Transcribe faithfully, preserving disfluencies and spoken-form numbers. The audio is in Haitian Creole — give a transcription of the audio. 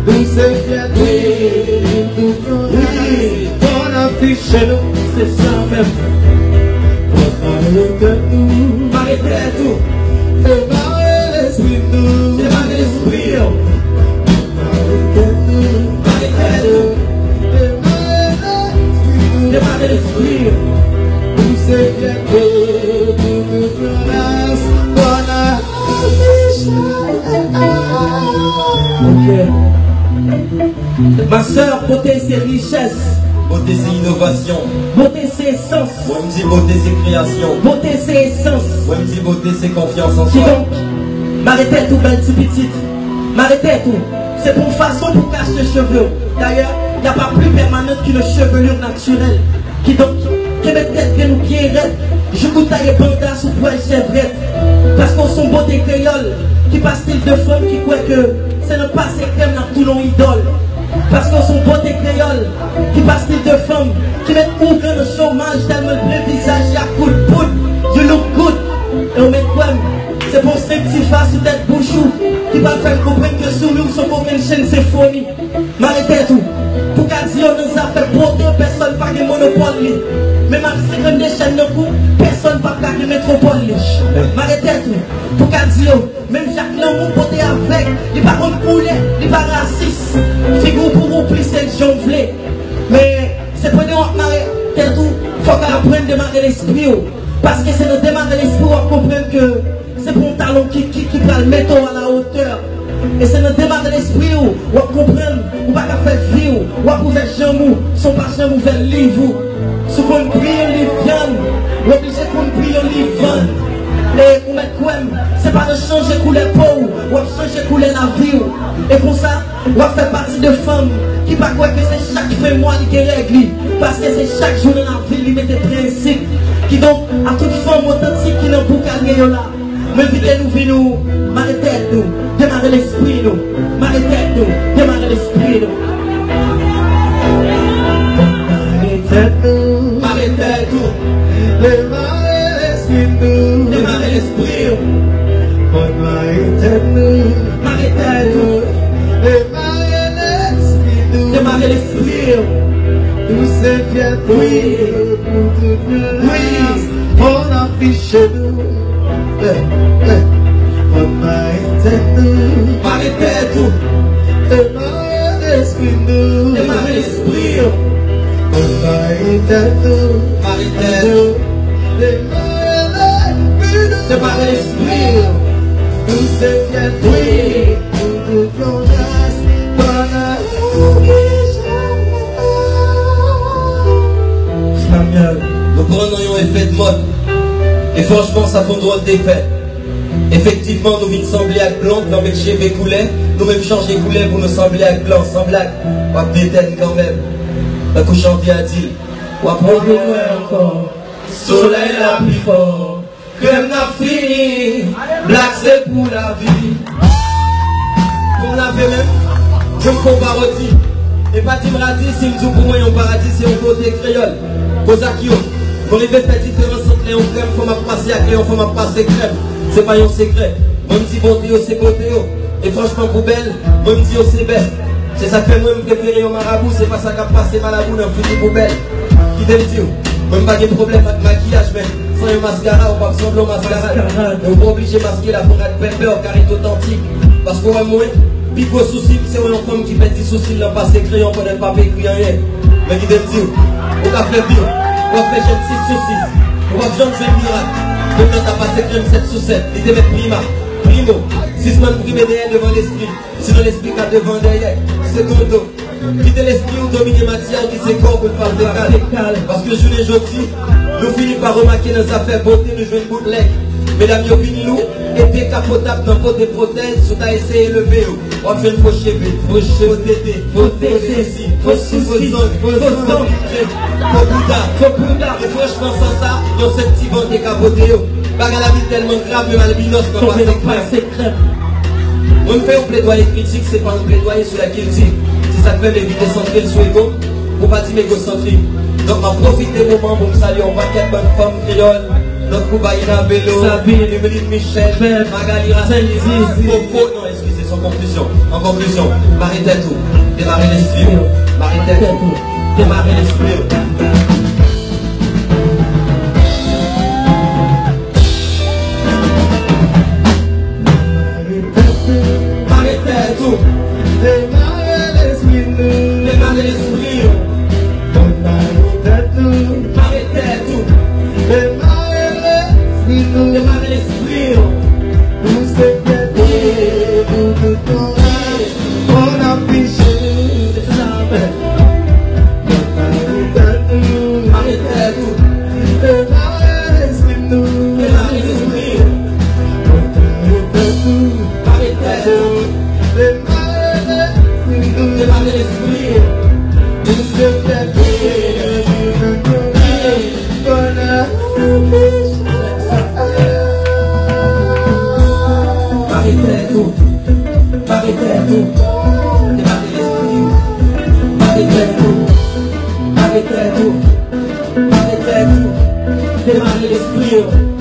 Ou se fyète pou tout yon ras. Fò n afiche nou, se sa menm. Fò n mare tèt nou. Mare tèt ou. Demare lespri nou. Demare lespri w. Demare tèt nou. Demare tèt ou. Demare lespri nou. Demare lespri w. Ou se fyète pou tout yon ras. Fò n afiche. Ok. Ma sœur, bote se richès. Bote se inovasyon. Bote se esans. Mwen m di bote se kreyasyon. Bote se esans. Mwen m di bote se konfyans an swa. Kidonk, mare tèt ou, bèl ti pitit. Mare tèt ou. Se pou yon fason pou kache cheve w. Dayè, y a pas plus permanente qu'une chevelure naturelle. Kidonk, kenbe tèt grenn ou byen rèd, jouk ou taye banda sou pwèl chèvrèt. Paske w se yon bote kreyòl, ki pa stil de fanm ki kwè ke se nan pase krèm n ap tounen yon idòl. Paske w se yon bote kreyòl, ki pa stil de fanm ki met ougan nan chomaj tèlman l plen vizaj li ak kout poud. You look good. E w mèt kwè m, se pa yon senp ti fa sou tèt bouch ou ki pral fè m konprann ke souri w se yon kokenn chenn senfoni. Mare tèt ou. Pou ka di yo nan zafè bote, pèsòn pa gen monopòl li. Menm ak senkannde chèn nan kou, pèsòn p ap ka gen metwopòl li. Mare tèt ou. Pou ka di yo, menm jan ak lanmou bote avèg, li pa konn koulè, li pa rasis. Figi w pou woupli se jan w vle. Men, se pandan w ap mare tèt ou, fòk w aprann demare lespri w. Paske se nan demare lespri w w ap konprann ke se pa yon talon ki, ki, ki pral mete w a la otè. E se nan demare lespri w, w ap konprann, ou pa ka fè vi w, w ap ouvè janm ou, san w pa janm ouvè liv ou. Si w konn pri yon liv vyann, w oblije konn pri yon liv vann. E ou mèt kwè m, se pa nan chanje koulè po w, w ap chanje koulè lavi w. E konsa, w ap fè pati de fanm ki pa kwè ke se chak fen mwa li gen règ li, paske se chak jou nan lavi l li mete prensip. Kidonk, a tout fanm otantik ki nan boukannen yo la, mwen envite nou vin nou mare tèt nou, demare lespri nou, mare tèt nou, demare lespri nou. Mare tèt nou. Mare tèt ou. Demare lespri nou. Demare lespri w. Fò n mare tèt nou. Mare tèt ou. Demare lespri nou. Demare lespri w. Nou se fyète pou tout ras. Fò n afiche nou. Eh, eh. Fò n mare tèt nou. Mare tèt ou. Demare lespri nou. Demare lespri w. Demare tèt ou. Mare tèt ou. Demare lespri nou. Demare lespri w. Nou se fyète pou tout yon ras. Fò n afiche nou. Samuel. Nou pran nan yon efè de mòd. E franchman, sa fè yon dwòl de efè. Efektivman, nou vin sanble ak blond, nan met cheve koulè, nou menm chanje koulè pou nou sanble ak blan, san blag, w ap detèn kanmenm. Tankou chante a di, w ap wè mwen ankò, solèy la pi fò, krèm n ap fini, blak se pou lavi. Pou m lave men m, jwenn fon parodi. E pa di m radi si m di w pou mwen yon paradi se yon kote kreyòl. Kozak yo, nou rive fè diferans ant lè yon krèm fanm ap pase ak lè yon fanm ap pase krèm. Se pa yon sekrè. Mwen m di bonte yo se bote yo. E franchman pou bèl, mwen m di yo se bèl. Se sa k fè mwen m prefere yon marabou, se pa sa k ap pase malabou nan figi poubèl. Kite m di w, mwen m pa gen pwoblèm ak makiyaj, men san yon maskara, ou p ap sanble yon maskarad. Maskarad. E ou pa oblije maske la pou rad pèpè, ou ka ret otantik. Paske w wè mwen, pi gwo sousi m, se wè yon fanm ki pèdi sousi l nan pase kreyon pandan l p ap ekri anyen. Men kite m di w, ou ka fè vi w, w ap fè jèn sis sou sis. Ou p ap janm jwenn mirak. Menm nan ta pase krèm sèt sou sèt, li te mèt prima, primo. Sispann prime dèyè devan lespri. Sinon lespri ka devan dèyè. Sekondo. Kite lespri w domine matyè w ki se kò w pou l pa fekal. Paske jounen jodi, nou fini pa remake nan zafè bote nou jwenn boutlèg. Medam yo vin lou e dekapotab nan pote pwotèz, si w ta eseye leve yo, w ap jwenn fo cheve, fo cheve, fo tete, fo tete, fo sisi, fo sisi, fo zong, fo zong, fo bouda, fo bouda. E franchman, san sa, yon senp ti van te ka pote yo. Bagay la vin tèlman grav, menm albinos nan pase krèm. Mwen m fè yon pledwaye kritik, se pa yon pledwaye sou lakilti. Se sa k fè m evite santre l sou ego m, pou pa di m egosantrik. Donk, m ap pwofite moman an pou m salye yon pakèt bann fanm kreyòl, tankou Baïna Bello, Sabine, Emeline Michel, Fèb, Magali Racine, Sandy, Fofo, non, eskize, se Konfizyon, an konklisyon, mare tèt ou, demare lespri w, mare tèt ou, demare lespri w. Mare tèt ou, demare lespri nou, demare lespri w. Mare tèt ou, mare tèt ou, demare lespri nou, demare lespri w. Nou se fèt pou tout moun. Bon afiche. Se sa menm. Mare tèt ou. Mare tèt ou. Demare lespri nou. Demare lespri. Mare tèt ou. Mare tèt ou. Demare lespri nou. Demare lespri. Nou se fèt pou tout moun. Mare tèt ou, mare tèt ou, demare lespri w. Mare tèt ou, mare tèt ou, mare tèt ou, demare lespri w.